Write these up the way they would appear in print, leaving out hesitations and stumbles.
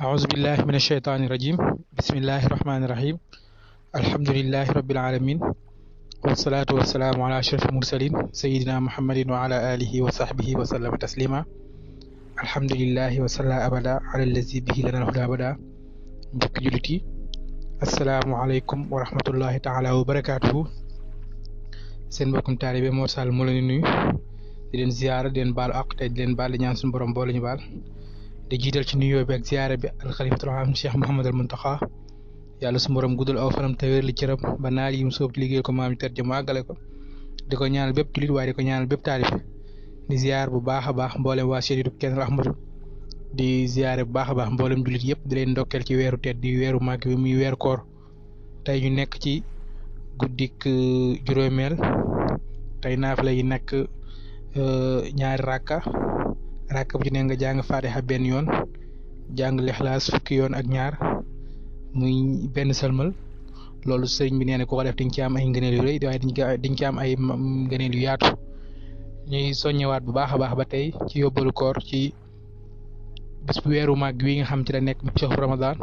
أعوذ بالله من الشيطان الرجيم بسم الله الرحمن الرحيم الحمد لله رب العالمين والصلاة والسلام على أشرف المرسلين سيدنا محمد وعلى آله وصحبه وسلم تسليما الحمد لله وصلى أبدا على الذي به لنا الهدى أبدا mbokk jullit yi asalaamualeykum wa rahmatullahi taala wa barakaatuhu seen mbokkum taalibe Mor Sall moo leen di nuyu di leen ziyaara di leen baalu àq te di leen baal di ñaan suñu borom boole ñu baal di jiital ci nuyoo bi ak ziyaara bi alxalifatul aam Cheikh Mouhamadul Muntaxa yàlla suñu borom guddal aw fanam te wér li cëram ba naal yi mu sóob ci liggéeyal ko maam yi tedd mu àggale ko di ko ñaanal bépp jullit waaye di ko ñaanal bépp taalibe di ziyaar bu baax a baax mboolem waa Cheikh kenn rahmatu di ziyaare bu baax a baax mboolem jullit yëpp di leen ndokkeel ci weeru tedd di weeru màgg bi muy weeru koor tey ñu nekk ci guddik juróomeel tey naafila yi nekk ñaari rakka bu ci ne nga jàng faatiha benn yoon jàng lixlaas fukki yoon ak ñaar muy benn sëlmal loolu sëriñ bi nee na ku ko def diñ ci am ay ngëneel yu rëy waaye diñ ci am ay ngëneel yu yaatu ñuy soññewaat bu baax a baax ba tey ci yóbbalu koor ci bis bu weeru màgg wi nga xam ci la nekk shahru ramadan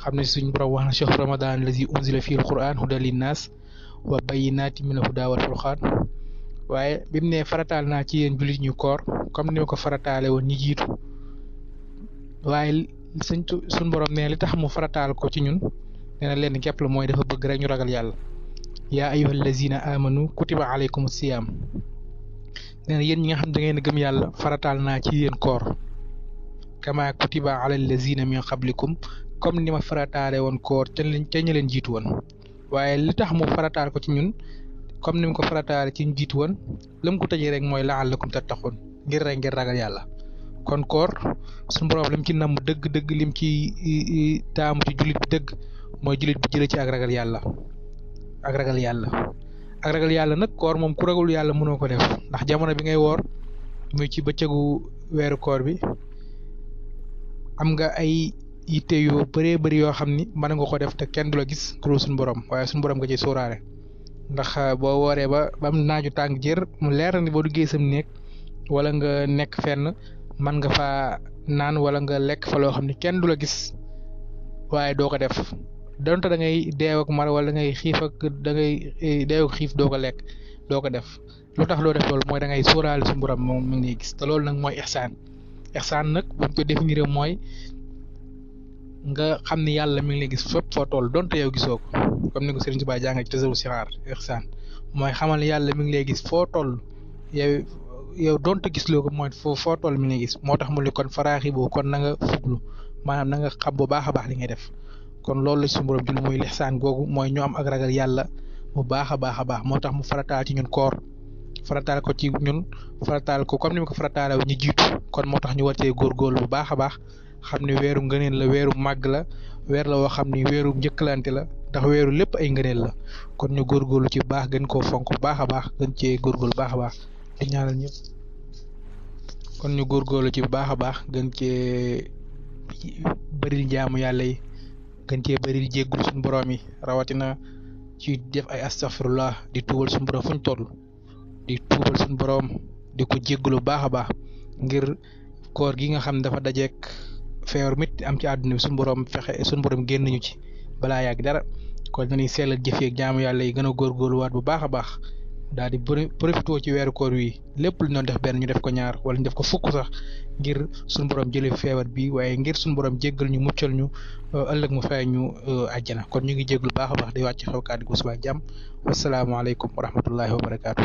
xam ne suñ borom wax na shahru ramadan lazi unzila fihi alquran hudan linnaas wa bayyinatin min alhuda wal furqan waaye bi mu ne farataal naa ci yéen jullit ñu koor comme ni ma ko farataale woon ñi jiitu waaye suñ borom ne li tax mu farataal ko ci ñun nee na leen képp la mooy dafa bëgg rek ñu ragal yàlla yaa ayyuhal lazina amanu kutiba alaykumus siyaam nee na yéen ñi nga xam da ngeen a gëm yàlla farataal naa ci yéen koor kama kutiba alal lazina min qablikum comme ni ma farataale woon koor ca ñu leen jiitu woon waaye li tax mu farataal ko ci ñun comme ni mu ko farataale ci ñu jiitu woon la mu ko tëjee rek mooy la'allakum tattaqun ngir rek ngir ragal yàlla kon koor suñu borom lim ci namm dëgg-dëgg lim ci taamu ci jullit bi dëgg mooy jullit bi jëlee ci ak ragal yàlla ak ragal yàlla nag koor moom ku ragal yàlla mënoo ko def ndax jamono bi ngay woor muy ci bëccëgu weeru koor bi am nga ay yitte yu bëree bëri yoo xam ni mën nga ko def te kenn du la gis ku dul suñu borom waaye suñu borom nga ciy sóoraale ndax boo wooree ba am naaju tàng jër mu leer ni boo duggee sam néeg wala nga nekk fenn mën nga fa naan wala nga lekk fa loo xam ne kenn du la gis waaye doo ko def donte da ngay deew ak mar wala da ngay xiif ak da ngay deew ak xiif doo ko lekk doo ko def lu tax loo def loolu mooy da ngay sóoraale suñu borom moom mi ngi gis te loolu nag mooy ihsaan nag buñ ko définir mooy nga xam ne yàlla mi ngi lay gis fépp foo toll donte yow gisoo ko comme ni ko Serigne Touba jàng ci tasawu sixaar ihsaan mooy xamal yàlla mi ngi lay gis foo toll yow donte gis loo ko mooy foo toll mi ngi lay gis moo tax mu ne kon faraaxi boobu kon na nga fuglu maanaam na nga xam bu baax a baax li ngay def kon loolu la suñu borom jul muy ihsaan googu mooy ñu am ak ragal yàlla bu baax a baax moo tax mu farataal ci ñun koor farataal ko ci ñun farataal ko comme ni ma ko farataale ñu jiitu kon moo tax ñu war cee góorgóorlu bu baax a baax xam ne weeru ngëneel la weeru màgg la weer la woo xam ni weeru njëkkalante la ndax weeru lépp ay ngëneel la kon ñu góorgóorlu ci baax gën koo fonk bu baax a baax gën cee góorgóorlu baax a baax di ñaanal ñëpp kon ñu góorgóorlu ci bu baax a baax gën cee bëril jaamu yàlla yi gën cee bëril jéggul suñu borom yi rawatina ci def ay astaghfirullah di tuubal suñu borom fuñ toll di tuubal suñu borom di ko jéggulu baax a baax ngir koor gi nga xam dafa dajeek feebar mit am ci àdduna bi suñu borom génn ñu ci balaa yàgg dara kon dañuy sellal jëf ak jaamu yàlla yi gën a góorgóorluwaat bu baax a baax daal di profité ci weeru koor wi lépp lu ñu doon def benn ñu def ko ñaar wala ñu def ko fukk sax ngir suñu borom jëlee feebar bi waaye ngir suñu borom jéggal ñu muccal ñu ëllëg mu fay ñu àjjana kon ñu ngi jéglu baax a baax di wàcc xew kàddu gu suba jàmm wasalaamaaleykum wa rahmatullahi wa barakaatu.